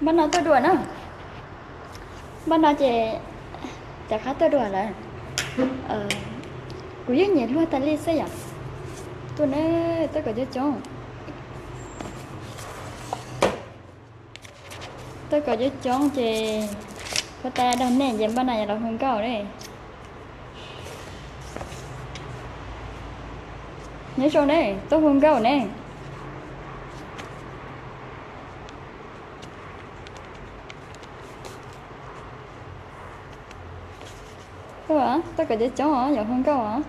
Npaj no tuaj dua na. Npaj no ces cov qab tuaj dua lawm. Kuv yeej nyiam luag tas li xwb yom. Tuaj na, tuaj kom coob coob. Tuaj kom coob coob ces puag ta dag nej ces npaj no yog los hu nkauj ne. Nyob zoo ne, tuaj hu nkauj ne. Tuaj, tuaj kom coob coob os, yog hu nkauj os.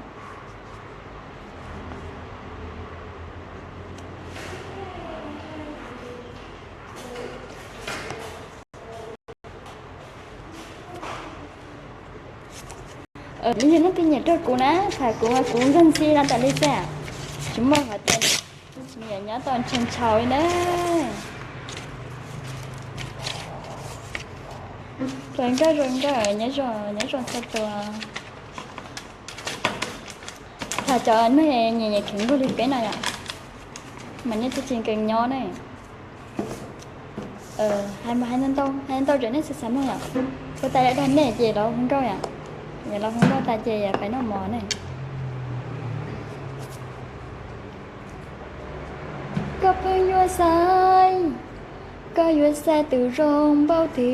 Yog leej twg nyiam rau kuv na, tham kuv, kuv nkag ntxhi no tas li xwb. Tsis muaj qhov tias nyiam nyob tau ntshaus ntshaus li na. Zoo nkauj zoo nkauj, nyob zoo, nyob zoo txhua tus. Tham cov neeg nyiam nyiam kheev nkaus li peb no yom, mas nej twb tsis nkees nyob ne. Hais mas hais ntau, hais ntau tseem nej xav xav mloog yom. Puag ta dag nej ces los hu nkauj yom, yog los hu nkauj tas ces peb noj mov ne. Koj pheej yuav xaiv, koj yuav xaiv tus zoo npaum twg,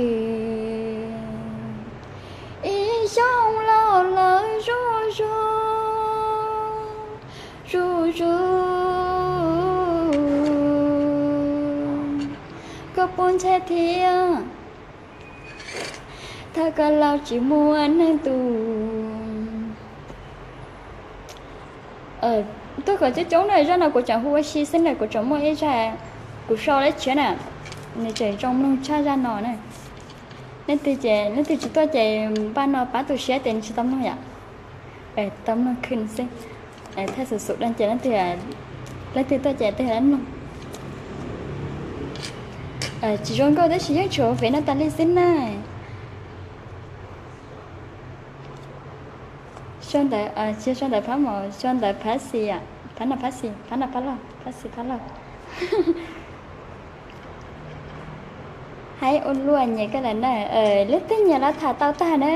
ib xyoos los lawm zuj zus, zuj zus. Koj puas ntshai thiab, thaum koj laus tsis muaj neeg tu. Tuaj kom coob coob na, zaj no kuv tseem hu ua si xwb na, kuv tseem muaj ib zaj kuv sau lab tshiab na, nws tseem zoo mloog tshaj zaj no na. Leej twg ces, leej twg tsis tuaj ces npaj no pab tu siab tias nws tsis tau mloog yom. Tau mloog khwb xwb. Thaj xum xum daj ces leej twg, leej twg tuaj ces leej twg mloog. Tsis zoo nkauj tab sis yeej tshuav fev no tas li xwb na. Sau ntawv, tsis sau ntawv phab mos, sau ntawv phab xis, phab no phab xis, phab no phab laug, phab xis phab laug. Hais ua luaj nyiam koj lawm na, leej twg nyiam los tham tau tag na.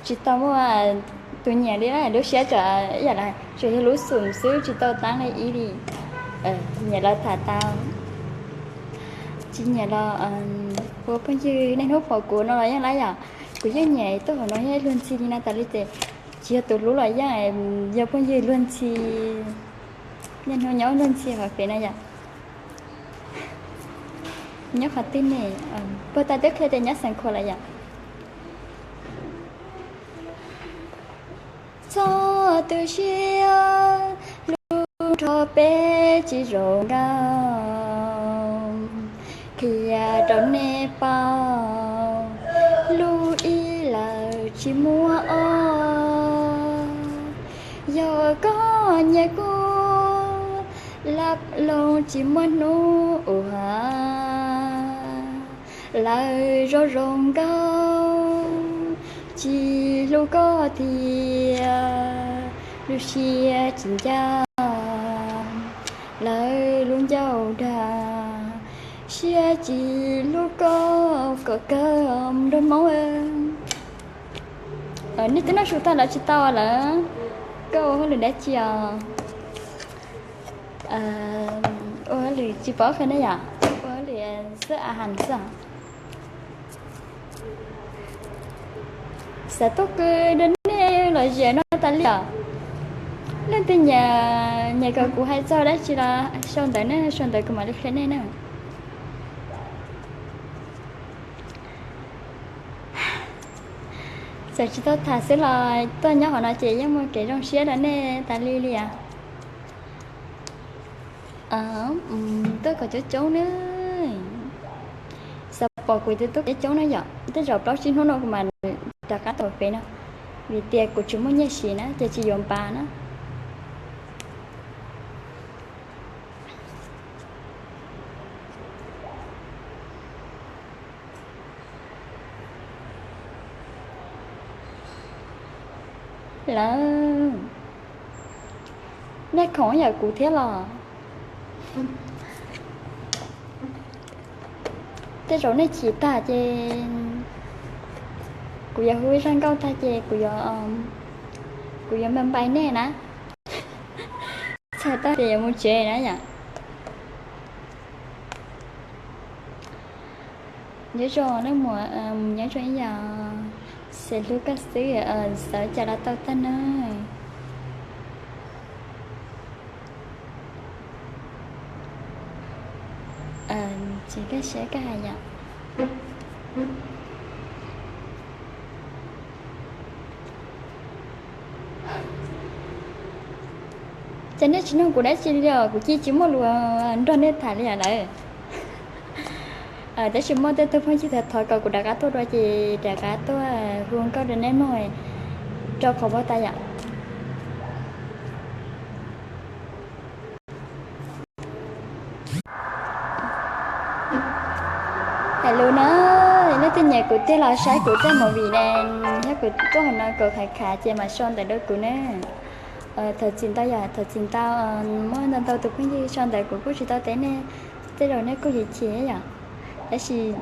Tsis tau muaj tus nyiam li na, lub siab tsam ib yam li tsuas yog lub xum xwb tsis tau taab li ib li. Nyiam los tham tau, tsis nyiam los ua phooj ywg. Niaj hnub pom kuv no los yeej lab yom, kuv yeej nyiam tuaj hauv no yog luag ntxhi li no tas li ces tsis yog tus hlub los yeej yog phooj ywg luag ntxhi. Niaj hnub nyob luag ntxhi hauv fev na yom. Nyob qhov twg ne? Puag ta twb qhia tias nyob Xeev Khuam lawm yom. Txhob tu siab, lub nroog peb tsis zoo nkauj, qhia rau nej paub, lub ib lawm tsis muaj ob. Yog koj nyiam kuv, lab loo tsis muaj hnub ua, lawv zoo zoo nkauj, tsis hlub koj tiag, lub siab tsis ncaj, lawv lub ncauj dag, siab tsis hlub koj kom kawg nrog Hmoob. Nej twb noj su tag lawm tsis tau lawm? Koj ua hauj lwm dab tsi os? Ua hauj lwm tsis pom qhia ne yom, ua hauj lwm xwb a has xwb. Xav tuaj qw rau nej los zem no tas li os. Leej twg nyiam, nyiam kom kuv hais txog dab tsi los sau ntawv ne, sau ntawv kuv mam li qhia nej na. Txawm tsis tau tham xwb los tuaj nyob hauv no ces yeej muaj kev zoo siab rau nej tas li li as. Tuaj kom coob coob na. Xav pom kuv tus tub coob coob na yom, tej zaum plaub tsib hnub no kuv mam rov qab tuaj pem no, vim tias kuv tsis muaj nyiaj siv na ces tsis yuav npav na. Lawv, nej khoom yam kuv thiab los? tej zaum nej chim tag ces kuv yuav hu zaj nkauj tag ces kuv yuav, kuv yuav npaj npais nej na. Txhais tau ces yuav mus tsev na yom. Nyob zoo nej muam, nyob zoo ib yam, xav hlub koj xwb, xav cas los tau tag na. Tsis kaj siab kaj hais yom. Ces nej tsis nug kuv dab tsi li os, kuv cia tsis muaj lus nrog nej tham li os lawm. Tab sis muaj tej tug phooj ywg thov kom kuv rov qab tuaj dua ces rov qab tuaj hu nkauj rau nej mloog rau qhov npau taws yom. Hais lus na, leej twg nyiam kuv thiaj los saib kuv tej movie ne, thiab kuv tuaj hauv no kom khav khav ces mam sau ntawv rau kuv ne. Thov txim ntau yom, thov txim ntau, muaj ntau ntau tus phooj ywg sau ntawv kuv kuj tsis tau teb nej, tej zaum nej kuj chim chim yom. Tab sis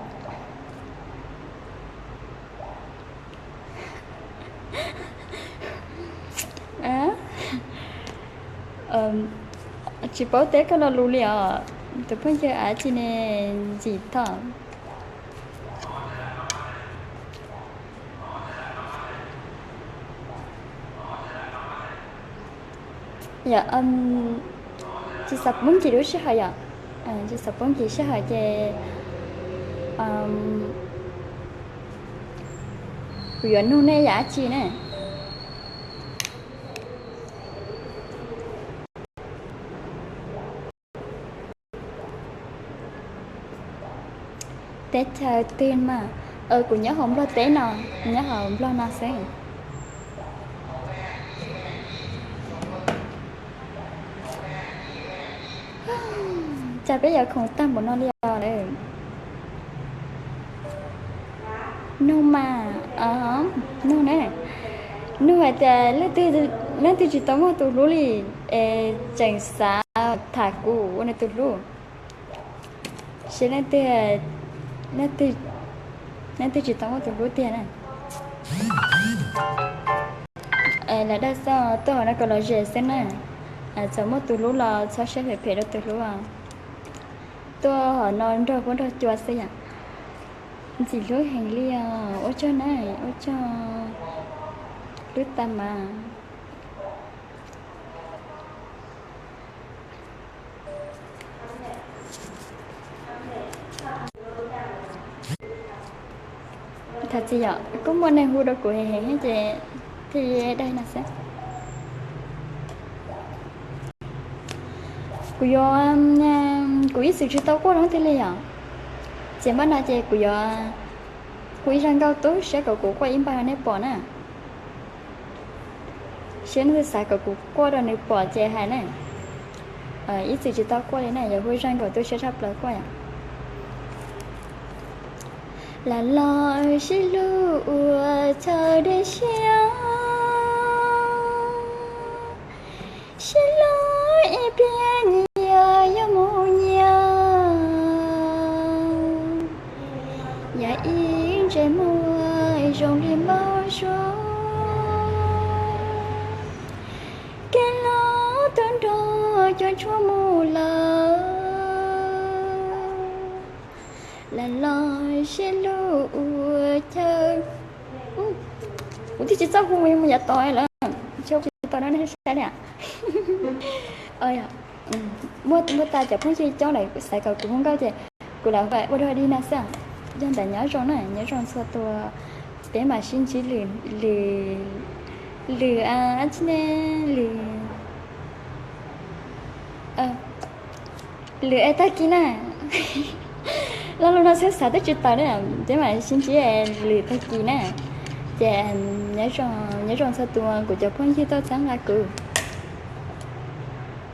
tsis paub teb koj lo lus li os, tus phooj ywg av tsis ne, ntxim thom. Yog tsis xav poob ncig lub sij hawm yom, tsis xav poob ncig sij hawm ces kuv yuav nug nej yam dab tsi ne. Teb chaws twg mas, kuv nyob hauv Nplog teb no, nyob hauv Nplog no xwb. Cas peb yuav khoom tag npaum no li os lawm. Nug mas, nug ne, nug hais tias leej twg tsis tau muaj tus hlub li es tseem xav tham kuv ua nws tus hlub, seb leej twg tsis tau muaj tus hlub tiag na. Lawv dag xwb, tuaj hauv no kom lom zem xwb na. Txawm muaj tus hlub los txhob saib phem phem rau tus hlub. Tuaj hauv no nrog huab nrog cua xwb yom. Ntxim hlub heev li os, ua tsaug na, ua tsaug, hlub tas mas. Thov txim yom, kuj muaj neeg hu rau kuv heev heev ces thiaj li dag no xwb. Kuv yuav, kuv ib txwm tsis tau quaj leej twg li yom. Ces npaj no ces kuv yuav hu ib zaj nkauj tu siab kom kuv quaj ib npaj rau nej pom na. Seb leej twg xav kom kuv quaj rau nws pom ces hais na. Ib txwm tsis tau quaj li na, yuav hu zaj nkauj tu siab tshaj plaws quaj yom. Lam los sib hlub ua chaw dej siab, sib hlub ib pliag nyias yuav mus nyias, yog ib ntsais muag zoo li npau suav. Kev hluas tub nrog cuab tshuam mus lawm, lam los sib hlub ua chaw. Kuv twb tsis txawj hu mus yav tod lawm, tsis tau no nej saib li. Muaj, muaj tas cov phooj ywg coob lawm xav kom kuv hu nkauj ces kuv lam ua dog dig no xwb. Yog ntawd nyob zoo na, nyob zoo txhua tus, peb mam sib ntsib lwm, lwm, lwm, lwm, lwm es tag kis na. Lo lus no xwb xav twb tsis tau na, peb mam sib ntsib lwm tag kis na. Ces nyob zoo txhua tus kuv cov phooj ywg tuaj txhawb nqa kuv.